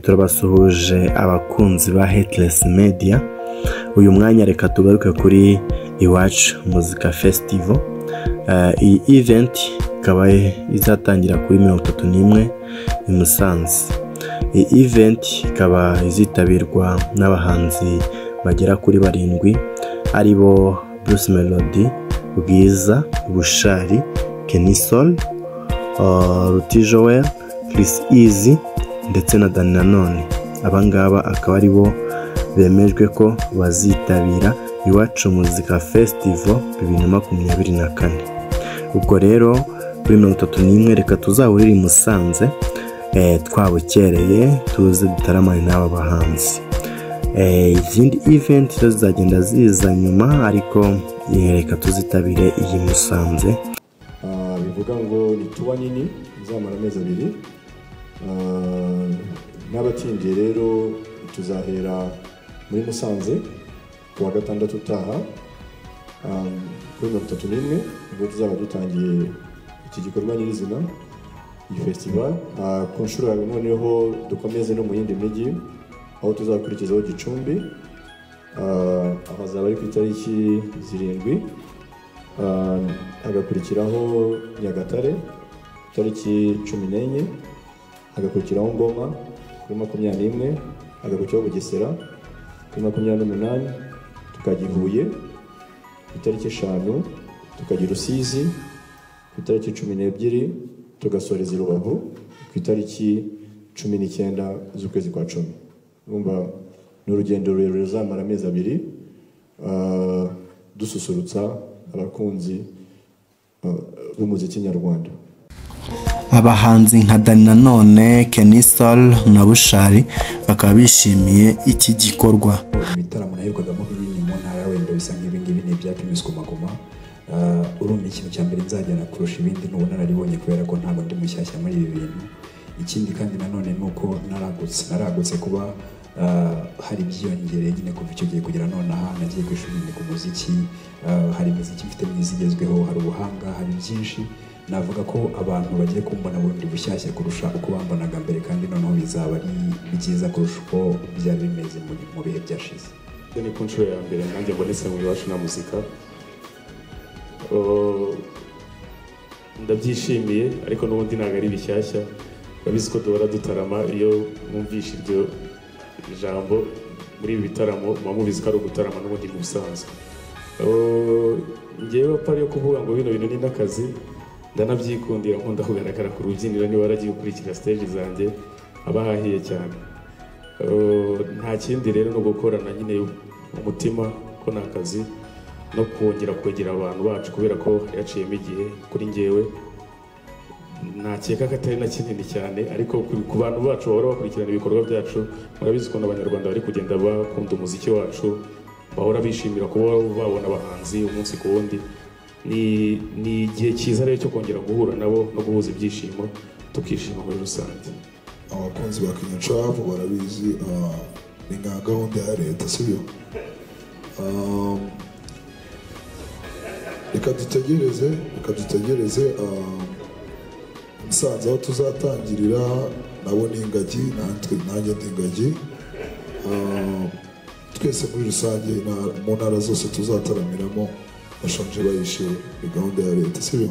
Turabasuhuje abakunzi ba Headless Media. Uyu mwanya reka tugaruke kuri Iwacu Muzika Festival. Iyi event ikaba izatangira kuri 31 i Musanze. Iyi event ikaba izitabirwa n'abahanzi bagera kuri 7 aribo Bruce Melody, Bwiza, Bushali, Kenny Sol, Ruti Joel, Chris Easy ndetse na Danny Nanone. Abangaba akaba aribo bemejwe ko bazitabira Iwacu Muzika Festival 2024. Ubwo rero kuri 31 reka tuzahurire i Musanze, twabukereye tuze dutaramane n'aba bahanzi. Izindi event zizagenda ziza nyuma, ariko reka tuzitabire iyi Musanze. Bivuga ngo ni tuwa nini izamara amezi 2. N'abatindiye rero tuzahera muri Musanze kuwa gatandatu utaha, kuri 31 nibwo tuzaba dutangiye iki gikorwa nyirizina, iyi festival. Ku nshuro yawe noneho dukomeze no mu yindi mijyi aho tuzakurikizaho Gicumbi, aho azaba ari ku itariki 7, hagakurikiraho Nyagatare itariki 14, hagakurikiraho Ngoma kuri 21, hagakurikiraho Bugesera kuri 28, tukajya i Huye ku itariki 5, tukajya i Rusizi ku itariki 12, tugasoreza i Rubavu ku itariki 19 z'ukwezi kwa 10. Urumva ni urugendo rurerure ruzamara amezi 2, dususurutsa abakunzi b'umuziki nyarwanda. Abahanzi nka Danny Nanone, Kenny Sol na Bushali bakaba bishimiye iki gikorwa. Ibitaramo naherukaga binini mu ntara wenda bisa nk'ibi ngibi ni ibya Primus Guma Guma. Urumva ikintu cya mbere nzajyana kurusha ibindi ni ubunararibonye, kubera ko ntabwo ndi mushyashya muri ibi bintu. Ikindi kandi nanone ni uko naragutse kuba hari ibyiyongereye nyine kuva icyo gihe kugera nonaha. Nagiye ku ishuri ku muziki, hari imiziki mfite myiza igezweho, hari ubuhanga, hari byinshi. Navuga ko abantu bagiye kumbona bundi bushyashya kurusha uko bambonaga mbere, kandi noneho bizaba ari byiza kurusha uko byari bimeze mu bihe byashize. Ni ku nshuro ya mbere nanjye mbonetse mu Iwacu na Muzika. Ndabyishimiye, ariko n'ubundi ntabwo ari bishyashya. Urabizi ko duhora dutarama, iyo mwumvishe iryo jambo muri ibi bitaramo muba mubizi ko ari ugutarama n'ubundi mu busanzwe. Njyewe pari yo kuvuga ngo bino bintu ni n'akazi, ndanabyikundira, nkunda kugaragara ku rubyiniro. Niba waragiye ukurikira stage zanjye aba hahiye cyane. Nta kindi rero no gukorana nyine umutima ko ni akazi, no kongera kwegera abantu bacu kubera ko yaciyemo igihe. Kuri njyewe ntakeka ko atari na kinini cyane, ariko ku bantu bacu bahora bakurikirana ibikorwa byacu, murabizi ukuntu abanyarwanda bari kugenda bakunda umuziki wacu, bahora bishimira kuba babona abahanzi umunsi ku wundi. Ni igihe cyiza rero cyo kongera guhura nabo no guhuza ibyishimo, tukishima muri rusange. Abakunzi ba Kenya Travel barabizi, ni nka gahunda ya leta, sibyo? Reka dutegereze Musanze aho tuzatangirira, nabo ni ingagi, nanjye ndi ingagi. Twese muri rusange mu ntara zose tuzataramiramo bashonje bayishyuwe, ni gahunda ya leta, sibyo?